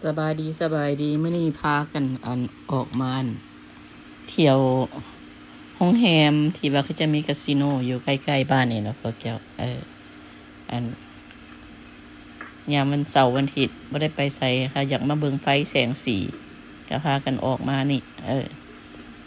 ສະບາຍດີ ສະບາຍດີ. ມື້ນີ້ພາກັນ ອັນ ອອກມາ ອັນ ທ່ຽວໂຮງແຮມທີ່ວ່າເຂົາຈະມີກາສິໂນຢູ່ໃກ້ໆບ້ານນີ້ເນາະພວກເຈົ້າ. ເອີ ອັນ ຍາມວັນເສົາວັນອາທິດບໍ່ໄດ້ໄປໃສ ຫາຢາກມາເບິ່ງໄຟແສງສີ ກໍພາກັນອອກມານີ້. ເອີ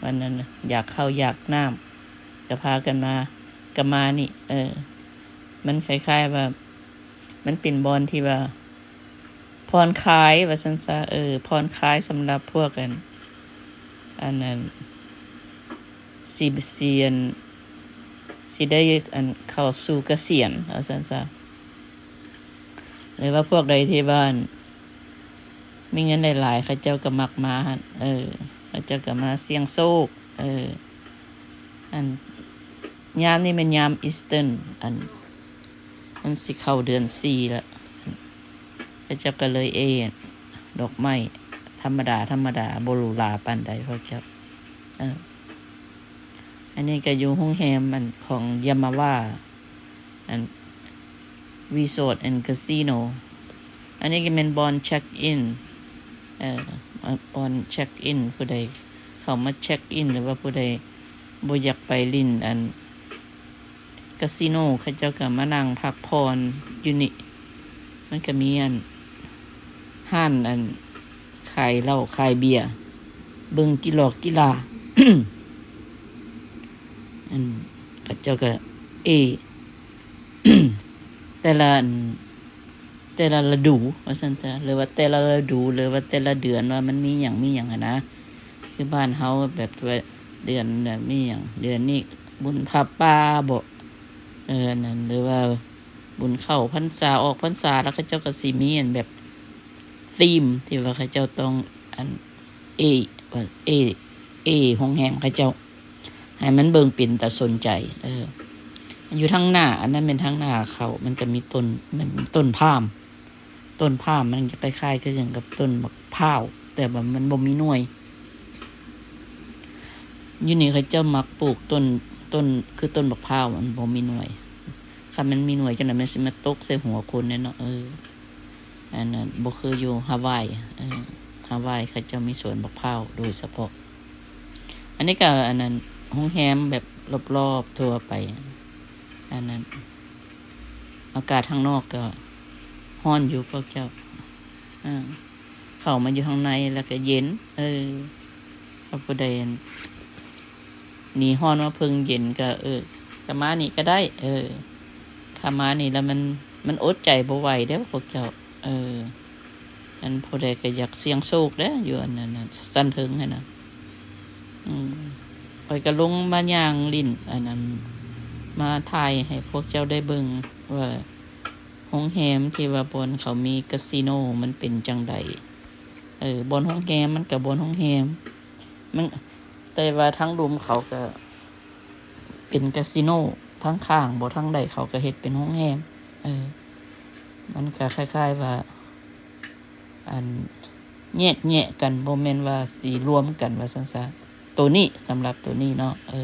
ວັນນັ້ນ ຢາກເຂົ້າຢາກນ້ຳ ກໍພາກັນມາ ກໍມານີ້. ເອີ ມັນຄ້າຍໆວ່າ ມັນເປັນບ່ອນທີ່ວ່າຜ່ອນຄາຍວ່າຊັ້ນຊະ. ເອີ ຜ່ອນຄາຍສຳລັບພວກ ອັນ ອັນນັ້ນ ຊິ ຊິ ອັນ ຊິໄດ້ ອັນ ເຂົ້າສູ່ກະສຽນວ່າຊັ້ນຊະ ຫຼືວ່າພວກໃດທີ່ວ່າ ອັນ ມີເງິນຫຼາຍໆ ເຂົາເຈົ້າກໍມັກມາຫັ້ນ. ເອີ ເຂົາເຈົ້າກໍມາສ່ຽງໂຊກ. ເອີ ອັນ ຍາມນີ້ແມ່ນຍາມອີສເຕີນ ອັນ ມັນຊິເຂົ້າເດືອນສີ່ລະ ເຂົາເຈົ້າກໍເລີຍ ເອ ດອກໄມ້ທຳມະດາໆ ບໍ່ຫຼູຫຼາປານໃດພວກເຈົ້າ. ເອີ ອັນນີ້ກໍຢູ່ໂຮງແຮມ ອັນ ຂອງ Yamawa ອັນ Resort and Casino. ອັນນີ້ກໍແມ່ນບ່ອນເຊັກອິນ ເອີ ບ່ອນເຊັກອິນ ຜູ້ໃດເຂົ້າມາເຊັກອິນ ຫຼືວ່າຜູ້ໃດບໍ່ຢາກໄປຫຼິ້ນ ອັນ ກາສິໂນ ເຂົາເຈົ້າກໍມານັ່ງພັກຜ່ອນຢູ່ນີ້. ມັນກໍມີ ອັນ ຮ້ານ ອັນ ຂາຍເຫຼົ້າຂາຍເບຍ ເບິ່ງກິລອກກິລາ ອັນ ເຂົາເຈົ້າກໍ ເອ ແຕ່ລະ ອັນ ແຕ່ລະລະດູວ່າຊັ້ນຊະ ຫຼືວ່າແຕ່ລະລະດູ ຫຼືວ່າແຕ່ລະເດືອນວ່າມັນມີຫຍັງ ມີຫຍັງຫັ້ນນະ. ຄືບ້ານເຮົາແບບວ່າເດືອນ ແບບມີຫຍັງ ເດືອນນີ້ບຸນຜ້າປ່າບໍ ເອີ ອັນນັ້ນ ຫຼືວ່າບຸນເຂົ້າພັນສາ ອອກພັນສາ ແລ້ວເຂົາເຈົ້າກໍຊິມີ ອັນ ແບບທີມທີ່ວ່າເຂົາເຈົ້າຕ້ອງ ອັນ ເອ ວ່າ ເອ ເອ ໂຮງແຮມເຂົາເຈົ້າ ໃຫ້ມັນເບິ່ງເປັນຕາສົນໃຈ. ເອີ ຢູ່ທາງໜ້າ ອັນນັ້ນແມ່ນທາງໜ້າເຂົາ ມັນກໍມີຕົ້ນ ມັນມີຕົ້ນພາມ ຕົ້ນພາມມັນຈະຄ້າຍໆຄືກັນກັບຕົ້ນບັກພ້າວ ແຕ່ວ່າມັນບໍ່ມີໜ່ວຍ. ຢູ່ນີ້ເຂົາເຈົ້າມັກປູກຕົ້ນ ຕົ້ນ ຄືຕົ້ນບັກພ້າວ ມັນບໍ່ມີໜ່ວຍ. ຄັນມັນມີໜ່ວຍຈັ່ງໃດ ມັນຊິມາຕົກໃສ່ຫົວຄົນແດ່ເນາະ. ເອີ ອັນນັ້ນບໍ່ຄືຢູ່ຮາວາຍ. ເອີ ຮາວາຍເຂົາເຈົ້າມີສວນບັກພ້າວໂດຍສະເພາະ. ອັນນີ້ກໍ ອັນນັ້ນ ໂຮງແຮມແບບລອບໆທົ່ວໄປ. ອັນນັ້ນ ອາກາດທາງນອກກໍຮ້ອນຢູ່ພວກເຈົ້າ. ເອີ ເຂົ້າມາຢູ່ທາງໃນແລ້ວກໍເຢັນ. ເອີ ຖ້າຜູ້ໃດໜີຮ້ອນມາເພິ່ງເຢັນກໍ ເອີ ກໍມານີ້ກໍໄດ້. ເອີ ຖ້າມານີ້ແລ້ວມັນ ມັນອົດໃຈບໍ່ໄຫວເດ້ພວກເຈົ້າ. ເອີ ອັນຜູ້ໃດກໍຢາກສ່ຽງໂຊກເດ້ ຢູ່ອັນນັ້ນ ຊັ້ນເທິງຫັ້ນນະ. ອືມ ຂ້ອຍກໍລົງມາຍ່າງຫຼິ້ນ ອັນນັ້ນ ມາຖ່າຍໃຫ້ພວກເຈົ້າໄດ້ເບິ່ງວ່າ ໂຮງແຮມທີ່ວ່າບ່ອນເຂົາມີກາສິໂນມັນເປັນຈັ່ງໃດ. ເອີ ບ່ອນໂຮງແຮມມັນກໍບ່ອນໂຮງແຮມ ມັນ ແຕ່ວ່າທາງລຸ່ມເຂົາກໍເປັນກາສິໂນ ທາງຂ້າງບໍ່ ທາງໃດເຂົາກໍເຮັດເປັນໂຮງແຮມ. ເອີ ມັນກໍຄ້າຍໆວ່າ ອັນ ແຍກແຍະກັນ ບໍ່ແມ່ນວ່າຊິລວມກັນວ່າຊັ້ນຊະ. ໂຕນີ້ ສຳລັບໂຕນີ້ເນາະ ເອີ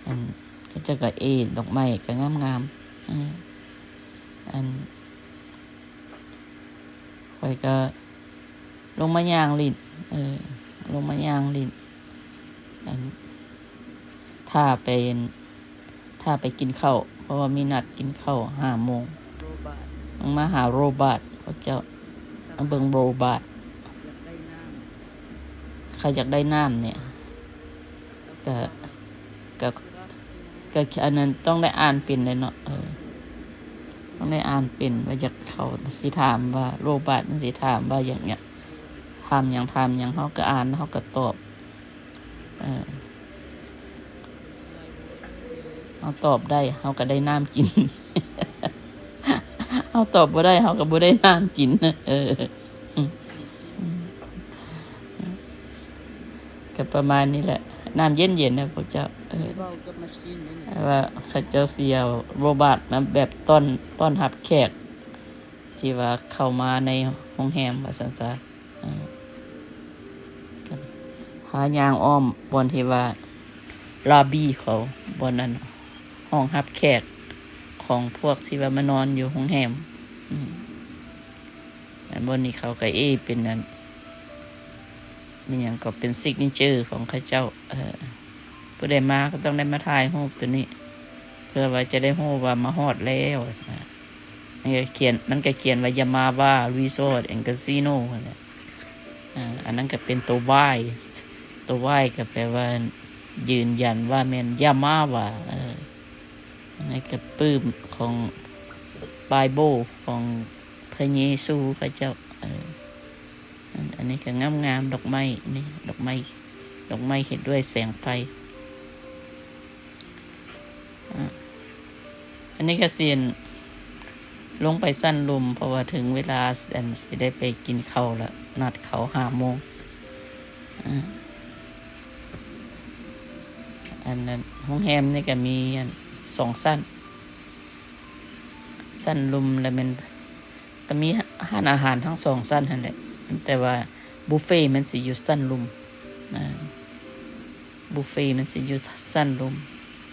ອັນ ເຂົາເຈົ້າກໍ ເອ ດອກໄມ້ກໍງາມໆ. ເອີ ອັນ ຂ້ອຍກໍລົງມາຍ່າງຫຼິ້ນ ເອີ ລົງມາຍ່າງຫຼິ້ນ ອັນ ຖ້າໄປ ຖ້າໄປກິນເຂົ້າ ເພາະວ່າມີນັດກິນເຂົ້າຫ້າໂມງ. ມາຫາໂຣບາດ ພວກເຈົ້າມາເບິ່ງໂຣບາດ. ໃຜຢາກໄດ້ນ້ຳນີ້ ກະ ກະ ກະ ອັນນັ້ນຕ້ອງໄດ້ອ່ານເປັນເລີຍເນາະ. ເອີ ຕ້ອງໄດ້ອ່ານເປັນວ່າຢາກ ເຂົາຊິຖາມວ່າ ໂຣບາດມັນຊິຖາມວ່າຫຍັງ ຫຍັງ ຖາມຫຍັງ ຖາມຫຍັງ ເຮົາກໍອ່ານ ເຮົາກໍຕອບ. ເອີ ເຮົາຕອບໄດ້ ເຮົາກໍໄດ້ນ້ຳກິນ ເຮົາຕອບບໍ່ໄດ້ ເຮົາກໍບໍ່ໄດ້ນ້ຳກິນ. ເອີ ກໍປະມານນີ້ແຫຼະ ນ້ຳເຢັນໆນະພວກເຈົ້າ. ເອີ ເວົ້າກັບມາຊີນນີ້ ວ່າເຂົາເຈົ້າຊິເອົາໂຣບາດມາແບບຕ້ອນ ຕ້ອນຮັບແຂກ ທີ່ວ່າເຂົ້າມາໃນໂຮງແຮມວ່າຊັ້ນຊະ. ເອີ ພາຍ່າງອ້ອມບ່ອນທີ່ວ່າລອບບີເຂົາ ບ່ອນນັ້ນ ຫ້ອງຮັບແຂກຂອງພວກທີ່ວ່າມານອນຢູ່ໂຮງແຮມ. ອືມ ອັນບ່ອນນີ້ເຂົາກະເອເປັນອັນ ແມ່ນຫຍັງກໍເປັນຊິກເນເຈີຂອງເຂົາເຈົ້າ. ເອີ ຜູ້ໃດມາກໍຕ້ອງໄດ້ມາຖ່າຍຮູບໂຕນີ້ ເພື່ອວ່າຈະໄດ້ຮູ້ວ່າມາຮອດແລ້ວ. ມັນກໍຂຽນ ມັນກໍຂຽນວ່າ Yamava Resort and Casino ຫັ້ນແຫຼະ. ອາ ອັນນັ້ນກໍເປັນໂຕ Y ໂຕ Y ກໍແປວ່າຢືນຢັນວ່າແມ່ນ Yamava. ເອີ ອັນນັ້ນກໍປຶ້ມຂອງ Bible ຂອງພະເຢຊູເຂົາເຈົ້າ. ເອີ ອັນ ອັນນີ້ກໍງາມໆ ດອກໄມ້ນີ້ ດອກໄມ້ ດອກໄມ້ເຮັດດ້ວຍແສງໄຟ. ອາ ອັນນີ້ກໍຊິລົງໄປຊັ້ນລຸ່ມ ເພາະວ່າເຖິງເວລາ ອັນ ຊິໄດ້ໄປກິນເຂົ້າລະ ນັດເຂົາຫ້າໂມງ. ອາ ອັນນັ້ນ ໂຮງແຮມນີ້ກໍມີ ອັນ ສອງຊັ້ນ ຊັ້ນລຸ່ມ ລະແມ່ນ ກໍມີຮ້ານອາຫານທັງສອງຊັ້ນຫັ້ນແຫຼະ ແຕ່ວ່າບຸບເຟມັນຊິຢູ່ຊັ້ນລຸ່ມ. ອາ ບຸບເຟມັນຊິຢູ່ຊັ້ນລຸ່ມ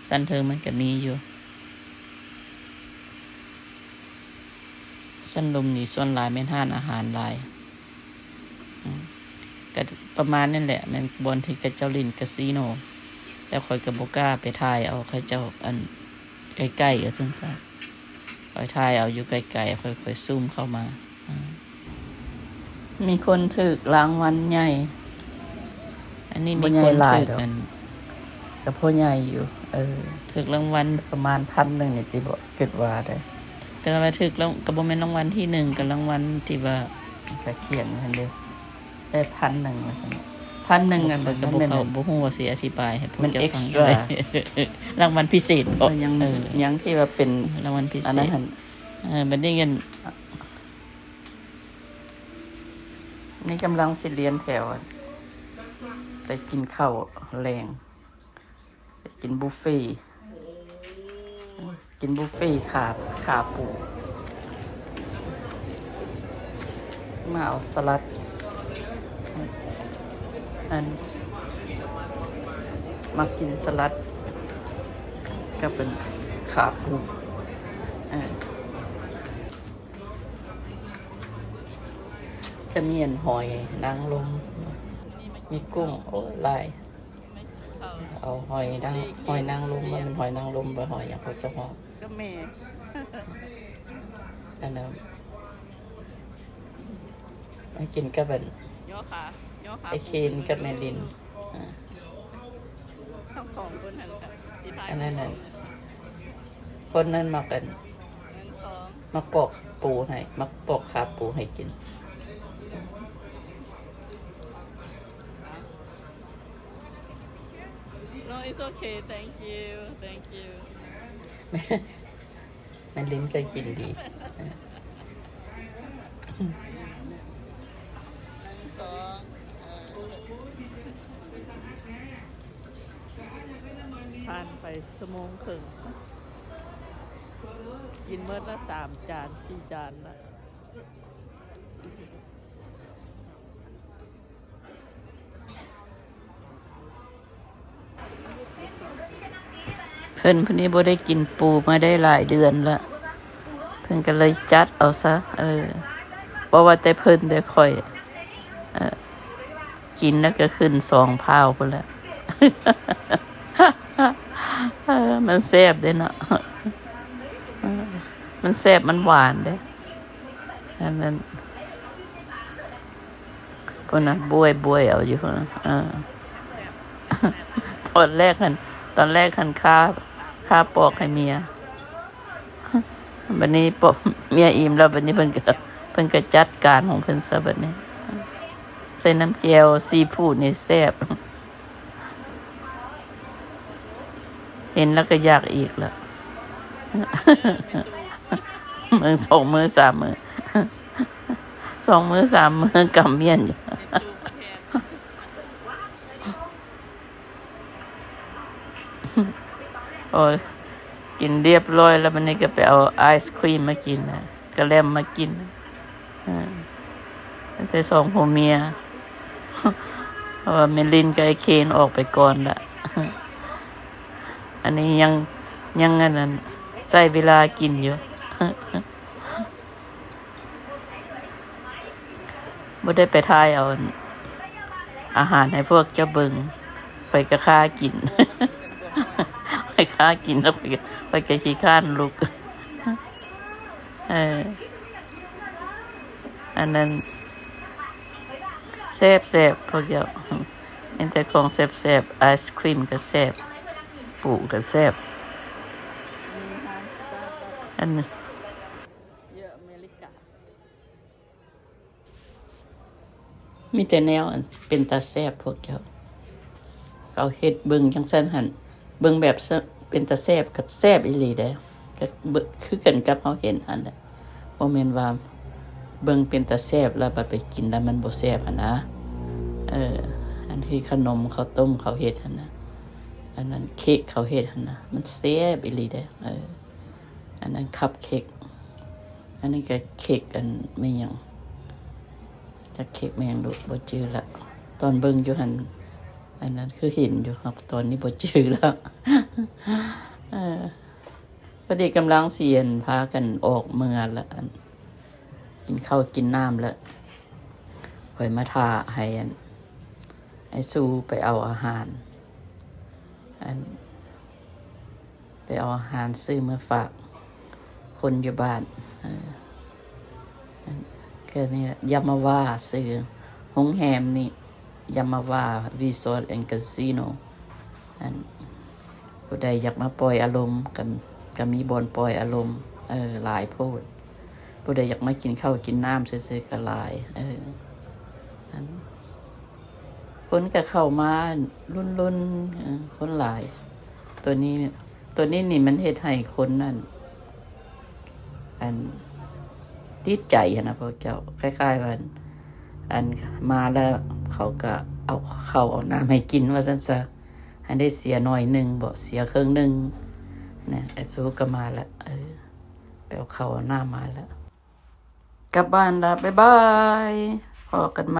ຊັ້ນເທິງມັນກໍມີຢູ່. ຊັ້ນລຸ່ມນີ້ສ່ວນຫຼາຍແມ່ນຮ້ານອາຫານຫຼາຍ. ອາ ກໍປະມານນັ້ນແຫຼະ ແມ່ນບ່ອນທີ່ເຂົາເຈົ້າຫຼິ້ນກາຊີໂນ ແຕ່ຂ້ອຍກໍບໍ່ກ້າໄປຖ່າຍເອົາເຂົາເຈົ້າ ອັນ ໃກ້ໆ ວ່າຊັ້ນຊະ. ຂ້ອຍຖ່າຍເອົາຢູ່ໄກໆ ຄ່ອຍໆຊູມເຂົ້າມາ. ອາ ມີຄົນຖືກລາງວັນໃຫຍ່ ອັນນີ້ມີຄົນຖືກ ອັນ ກໍພໍໃຫຍ່ຢູ່. ເອີ ຖືກລາງວັນປະມານພັນໜຶ່ງນີ້ຕິເບາະ ຄິດວ່າໄດ໋. ແຕ່ວ່າຖືກລາງ ກໍບໍ່ແມ່ນລາງວັນທີໜຶ່ງ ກໍລາງວັນທີ່ວ່າ ກໍຂຽນຫັ້ນເດ້ ໄດ້ພັນໜຶ່ງວ່າຊັ້ນ. ພັນໜຶ່ງ ອັນນັ້ນກໍບໍ່ ບໍ່ຮູ້ວ່າຊິອະທິບາຍໃຫ້ພວກເຈົ້າຟັງຈັ່ງໃດ. ລາງວັນພິເສດເບາະ. ເອີ ຍັງທີ່ວ່າເປັນລາງວັນພິເສດ. ເອີ ບັດນີ້ເງິນ ນີ້ກຳລັງຊິລຽນແຖວ ໄປກິນເຂົ້າແລງ ໄປກິນບຸບເຟ ກິນບຸບເຟຂາ ຂາປູ. ມາເອົາສະລັດ ອັນ ມາກິນສະລັດກັບ ອັນ ຂາປູ. ເອີ ກະມີອັນຫອຍນາງລົມ ມີກຸ້ງ ໂອ້ຍ ຫຼາຍ. ເອົາຫອຍນາງ ຫອຍນາງລົມ ບໍ່ແມ່ນຫອຍນາງລົມ ບໍ່ ຫອຍຫຍັງເຂົາເຈົ້າຮ້ອງ ກະແມ່ ອັນນັ້ນ ມາກິນກັບອັນ ຍໍຂາ ຍໍຂາ ໄອ້ເຄນກັບແມ່ລິນ. ອາ ທັງສອງຄົນຫັ້ນກະຊິຖ່າຍ ອັນນັ້ນ ອັນ ຄົນນັ້ນມັກ ອັນ ໜຶ່ງ ສອງ ມັກປອກປູໃຫ້ ມັກປອກຂາປູໃຫ້ກິນ. No, it's okay. Thank you. Thank you. ແມ່ລິນກໍກິນດີ. ໜຶ່ງ ສອງ ເອີ ຜ່ານໄປຊົ່ວໂມງເຄິ່ງ ກິນໝົດລະສາມຈານ ສີ່ຈານລະ. ເພິ່ນຜູ້ນີ້ບໍ່ໄດ້ກິນປູມາໄດ້ຫຼາຍເດືອນລະ ເພິ່ນກໍເລີຍຈັດເອົາຊະ. ເອີ ບໍ່ວ່າແຕ່ເພິ່ນແຕ່ຂ້ອຍ ເອີ ກິນແລ້ວກໍຂຶ້ນສອງພ້າວພຸ້ນລະ. ເອີ ມັນແຊບເດ້ເນາະ ເອີ ມັນແຊບ ມັນຫວານເດ້. ອັນນັ້ນ ພຸ້ນນະ ບວຍໆເອົາຢູ່ພຸ້ນນະ. ເອີ ຕອນແລກຫັ້ນ ຕອນແລກຫັ້ນຂ້າ ຂ້າປອກໃຫ້ເມຍ ບັດນີ້ປອກເມຍອີ່ມແລ້ວ ບັດນີ້ເພິ່ນກໍ ເພິ່ນກໍຈັດການຂອງເພິ່ນຊະບັດນີ້. ໃສ່ນ້ຳແຈ່ວຊີຟູດນີ້ແຊບ. ເຫັນແລ້ວກໍຢາກອີກລະ ມື້ສອງມື້ສາມມື້ ສອງມື້ສາມມື້ກຳມ້ຽນຢູ່. ໂອ້ຍ ກິນລຽບລ້ອຍແລ້ວ ບັດນີ້ກໍໄປເອົາໄອສຄຣີມມາກິນນະ ກະແລັມມາກິນ. ເອີ ແຕ່ສອງຜົວເມຍ ເພາະວ່າແມ່ລິນກັບໄອ້ເຄນອອກໄປກ່ອນລະ ອັນນີ້ຍັງ ຍັງອັນນັ້ນ ໃຊ້ເວລາກິນຢູ່. ບໍ່ໄດ້ໄປຖ່າຍເອົາ ອັນ ອາຫານໃຫ້ພວກເຈົ້າເບິ່ງ. ຂ້ອຍກໍຄ້າກິນ ຂ້ອຍຄ້າກິນແລ້ວ ຂ້ອຍກໍ ຂ້ອຍກໍຂີ້ຄ້ານລຸກ. ເອີ ອັນນັ້ນ ແຊບໆ ພວກເຈົ້າ ມີແຕ່ຂອງແຊບໆ. ໄອສຄຣີມກໍແຊບ ປູກໍແຊບ. ອັນ ມີແຕ່ແນວອັນເປັນຕາແຊບພວກເຈົ້າ. ເຂົາເຮັດເບິ່ງຈັ່ງຊັ້ນຫັ້ນ ເບິ່ງແບບເປັນຕາແຊບກໍແຊບອີ່ຫຼີເດ້. ກໍເບິ່ງຄືກັນກັບເຮົາເຫັນຫັ້ນແຫຼະ. ບໍ່ແມ່ນວ່າເບິ່ງເປັນຕາແຊບແລ້ວບັດໄປກິນແລ້ວມັນບໍ່ແຊບຫັ້ນນະ. ເອີ ອັນທີ່ຂະໜົມເຂົ້າຕົ້ມເຂົາເຮັດຫັ້ນນະ ອັນນັ້ນເຄັກເຂົາເຮັດຫັ້ນນະ ມັນແຊບອີ່ຫຼີເດ້. ເອີ ອັນນັ້ນຄັບເຄັກ ອັນນີ້ກໍເຄັກ ອັນແມ່ນຫຍັງ ຈັກເຄັກແມ່ນຫຍັງ ບໍ່ຈື່ລະ. ຕອນເບິ່ງຢູ່ຫັ້ນ ອັນນັ້ນຄືເຫັນຢູ່ ແຕ່ຕອນນີ້ບໍ່ຈື່ລະ. ເອີ ພໍດີກຳລັງຊິ ອັນ ພາກັນອອກເມືອລະ ອັນ ກິນເຂົ້າກິນນ້ຳລະ. ຂ້ອຍມາຖ້າໃຫ້ ອັນ ອ້າຍຊູໄປເອົາອາຫານ ອັນ ໄປເອົາອາຫານຊື້ມາຝາກຄົນຢູ່ບ້ານ. ເອີ ອັນ ກໍນີ້ລະ ຢາມາວາ ຊື່ໂຮງແຮມນີ້ ຢາມາວາ ຣີສອດ ແອນ ກາຊີໂນ. ອັນ ຜູ້ໃດຢາກມາປ່ອຍອາລົມ ກໍ ກໍມີບ່ອນປ່ອຍອາລົມ ເອີ ຫຼາຍໂພດ. ຜູ້ໃດຢາກມາກິນເຂົ້າກິນນ້ຳຊື່ໆ ກໍຫຼາຍ. ເອີ ອັນ ຄົນກໍເຂົ້າມາລຸ້ນໆ ເອີ ຄົນຫຼາຍ. ຕົວນີ້ ຕົວນີ້ນີ້ມັນເຮັດໃຫ້ຄົນນັ້ນ ອັນ ຕິດໃຈຫັ້ນນະພວກເຈົ້າ. ຄ້າຍໆວ່າ ອັນ ມາແລ້ວເຂົາກໍເອົາເຂົ້າເອົານ້ຳໃຫ້ກິນວ່າຊັ້ນຊະ. ໃຫ້ໄດ້ເສຍໜ້ອຍໜຶ່ງເບາະ ເສຍເຄິ່ງໜຶ່ງນະ. ອ້າຍຊູກໍມາລະ ເອີ ໄປເອົາເຂົ້າເອົານ້ຳມາລະ. ກັບບ້ານລະ ບາຍບາຍ ພໍ້ກັນໃໝ່.